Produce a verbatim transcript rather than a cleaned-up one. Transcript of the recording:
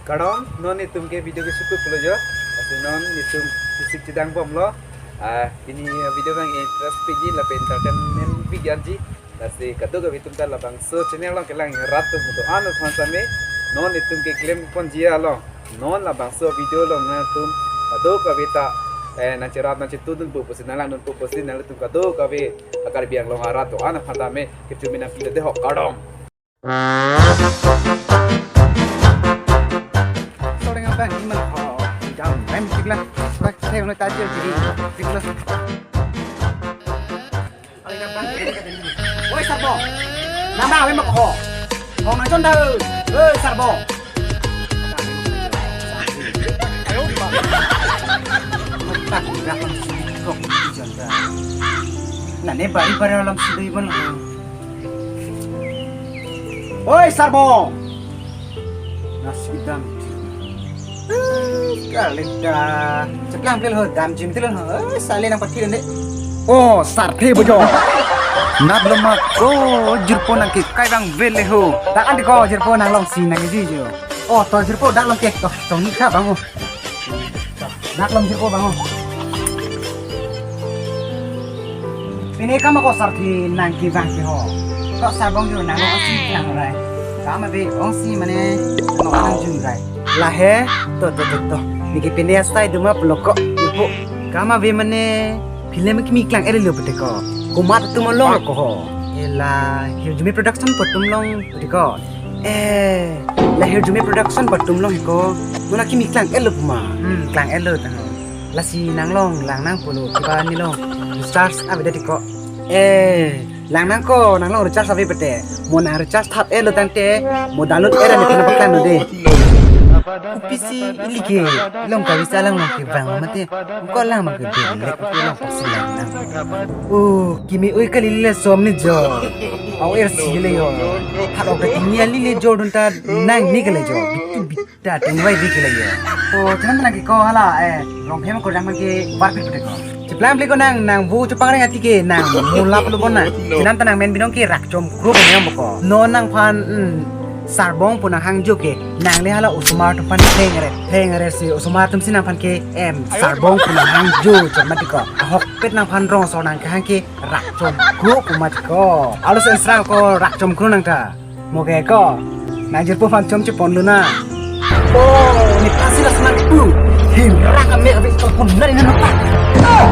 Kardom, non itum ke video ke sutuk lo jo. Lasi non itum fisik chedang bomlo. Ah, pini video abang interest piji lapen entertainment piji anji. Lasi kadokave atum ta labangso channel along kelang rat atum do-an aphan same non itum ke klemponji along. Non labangso video along nangtum kadokave ta, eh, nangcherap nangchetudunpo pusi nanglang dunpo pusi nanglitum kadokave Karbi Anglong arat do-an aphan tame kechumi nangpilo dei ho, kardom. Sorry, ngapa ni mah? Oh, jam rem tik lah. Pak, saya nak tajil jadi tik lah. Oi, Sarbong. Nang nang, memang ho. Ho nang chon dah. Oi, Sarbong. Tak, dah, kok chon dah. Nah, ne bari-bari alam sudah iban. Oi, Sarbong. Nasi dam. Kali dah. Cheplang plel ho, dam jim tilan ho. Eh, sale nangpathi dei. Oh, sarthe bojo. Nap lo ma ko jirpo nangkekai abang vele ho. Dak an ko jirpo nanglongsi nangji jo. Oh, to jirpo dak longke to. Tong ni kha abang ho. Dak long jirpo abang ho. Pini kam ako sarthe nangkevang ke ho. Ko Sarbong jo nang ongsi nang rai. Kam ave ongsi mane nang nangjun rai. Lahei, to, to, to, to. Neke pini asai duma peloko. Ipo. Kam ave mane film kimi klang-et lo pute ko. Komat atum along ko ho. Ela Hirjume Production pu atum along pute ko. Eh, la Hirjume Production pu atum along ko. Nona kimi klang-et lo puma. Hmm, klang-et lo tang. Lasi nanglong lang nang pulo kiba nelong recharge ave dei ko. Eh, lang nang ko, nanglong recharge ave pute. Mo nang recharge thap-et lo tangte, mo download-et ra ne thana paklan lo dei. Kopisi ili ke, long kavisa lang longkevang mate. Ko lang ma ke dei, lek ko long pasi lang nang. Oh, kimi oi kali le som ni jo. Au er si le jo. Hat ok tingni ali le jo dun ta nang ni ke le jo. Bitu bit ta tingvai di ke le jo. Oh, chenam nang ke ko hala, eh, long hem ko jang ke bar pit pit ko. Cheplang plek ko nang, nang vo chepang reng ati ke nang mulap lo bon na. Chenam ta nang men binong ke Rakchom Kro ko nang ko. Non nangphan, hmm, Sarbong pu nanghangjo ke. Nang le hala osomar atum aphan thengre, thengre si osomar atum si nangphan ke em Sarbong pu nanghangjo chot mati ko. Ahokpet nangphan rong so nangkehang ke Rakchom Kro pu mati ko. Alo sen srang ko Rakchom Kro nang ta. Mo ke ko. Nang jirpo aphan chom chepon lo na. Oh, ne pasi la snang tu. Him rak ame ave ko pun nari nang pa. Oh.